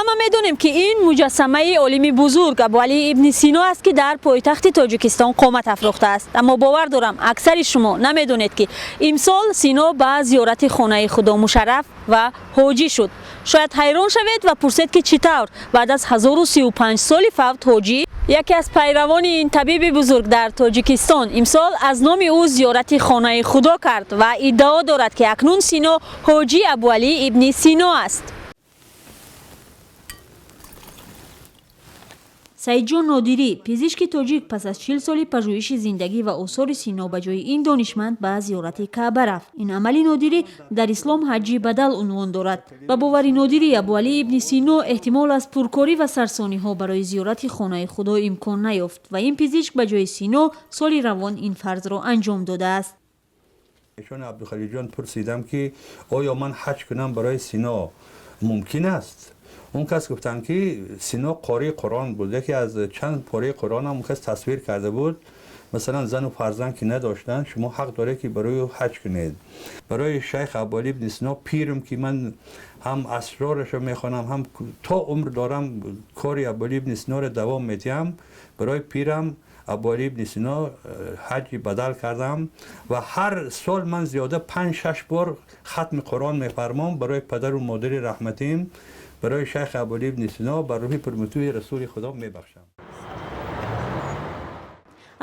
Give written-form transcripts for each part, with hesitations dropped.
Ҳама медонем, ки ин муҷассамаи олими бузург Абуалӣ ибни Сино аст, ки дар пойтахти Тоҷикистон қомат афрохтааст. Аммо бовар дорам, аксари шумо намедонед, ки имсол Сино ба зиёрати хонаи Худо мушарраф ва ҳоҷӣ шуд. Шояд ҳайрон шавед ва пурсед, ки чӣ тавр баъд аз 1035 соли фавт ҳоҷӣ, яке аз пайравони ин табиби бузург дар Тоҷикистон, имсол аз номи ӯ зиёрати хонаи Худо кард ва иддао дорад, ки акнун Сино ҳоҷӣ Абуалӣ ибни Сино аст. Саидҷон Нодирӣ, пизишки тоҷик, пас аз 40 соли пажӯҳиши зиндагӣ ва осори Сино ба ҷои ин донишманд ба зиёрати Каъба рафт. Ин амали Нодирӣ дар ислом ҳаҷҷи бадал унвон дорад. Ба бовари Нодирӣ, Абуалӣ ибни Сино эҳтимол аз пуркорӣ ва сарсониҳо барои зиёрати хонаи Худо имкон наёфт ва ин пизишк ба ҷои Сино соли равон ин фарзро анҷом додааст. Эшон Абдухалилҷон пурсидам, ки оё ман ҳаҷ кунам барои Сино мумкин аст? Он кас гуфтанд, ки Сино қории Қуръон буд, яке аз чанд пораи Қуръон ҳам он кас тасвир карда буд. Масалан, зану фарзанд ки надоштанд, шумо ҳақ доред, ки барои ӯ ҳаҷ кунед. Барои шайх Абуалӣ ибни Сино, пирм, ки ман ҳам асрорашро мехонам, ҳам то умр дорам кори Абуалӣ ибни Синоро давом медиҳам, барои пирам Абуалӣ ибни Сино ҳаҷи бадал кардам ва ҳар сол ман зиёда 5-6 бор хатми Қуръон мефармом барои падару модари раҳматим, барои шайх Абуалӣ ибни Сино, бар рӯҳи пурмутӯи Расули Худо мебахшам.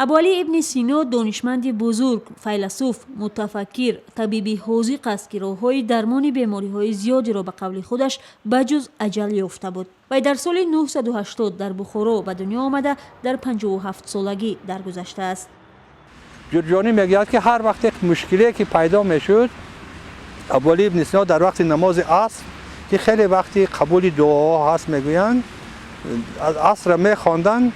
Абуалӣ ибни Сино донишманди бузург, файласуф, мутафаккир, табиби ҳозиқ аст, ки роҳҳои дармони бемориҳои зиёдеро ба қавли худаш ба ҷуз аҷал ёфта буд. Вай дар соли 980 дар Бухоро ба дунё омада, дар 57 солагӣ даргузаштааст. Ҷурҷонӣ мегӯяд, ки ҳар вақте мушкиле ки пайдо мешуд, Абуалӣ ибни Сино дар вақти намози аср, ки хеле вақти қабули дуоҳо ҳаст мегӯянд, аз асрра мехонданд,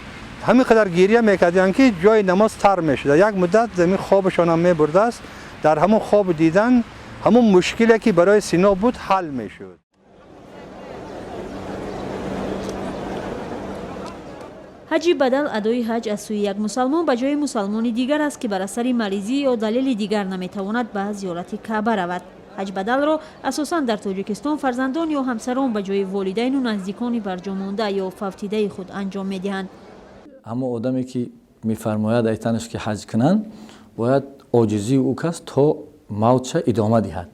ҳамин қадар гирия мекарданд, ки ҷои намоз тар мешуда. Як муддат замин хобашонам мебурдааст. Дар ҳамон хоб дидан ҳамон мушкиле ки барои Сино буд, ҳал мешуд. Ҳаҷи бадал адои ҳаҷ аз сӯи як мусалмон ба ҷои мусалмони дигар аст, ки бар асари маризӣ ё далели дигар наметавонад ба зиёрати Каъба равад. Ҳаҷ бадалро асосан дар Тоҷикистон фарзандон ё ҳамсарон ба ҷои волидайну наздикони барҷомонда ё фавтидаи худ анҷом медиҳанд. Ҳамон одаме ки мефармояд айтанаш ки ҳаҷ кунанд, бояд оҷизии ӯ кас то мавтша идома диҳад.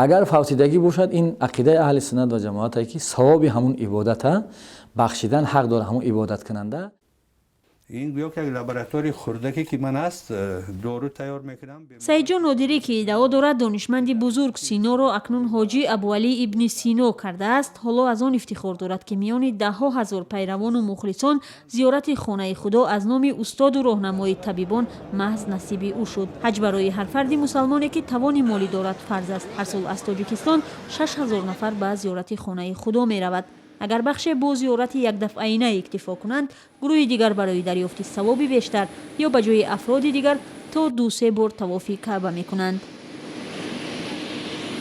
Агар фавтидагӣ бошад, ин ақидаи аҳли суннат ва ҷамоате, ки савоби ҳамун ибодата бахшидан ҳақ дорад ҳамун ибодаткунанда. Ин гӯё ки як лаборатории хурдаке ки ман аст, дору тайёр мекунам. Саидҷон Нодирӣ, ки иддао дорад донишманди бузург Синоро акнун ҳоҷӣ Абуалӣ ибни Сино кардааст, ҳоло аз он ифтихор дорад, ки миёни даҳҳо ҳазор пайравону мухлисон зиёрати хонаи Худо аз номи устоду роҳнамои табибон маҳз насиби ӯ шуд. Ҳаҷ барои ҳар фарди мусалмоне, ки тавони молӣ дорад, фарз аст. Ҳар сол аз Тоҷикистон 6000 нафар ба зиёрати хонаи Худо меравад. Агар бахше бо зиёрати якдафъаина иктифо кунанд, гурӯҳи дигар барои дарёфти савоби бештар ё ба ҷои афроди дигар то 2-се бор тавофи Каъба мекунанд.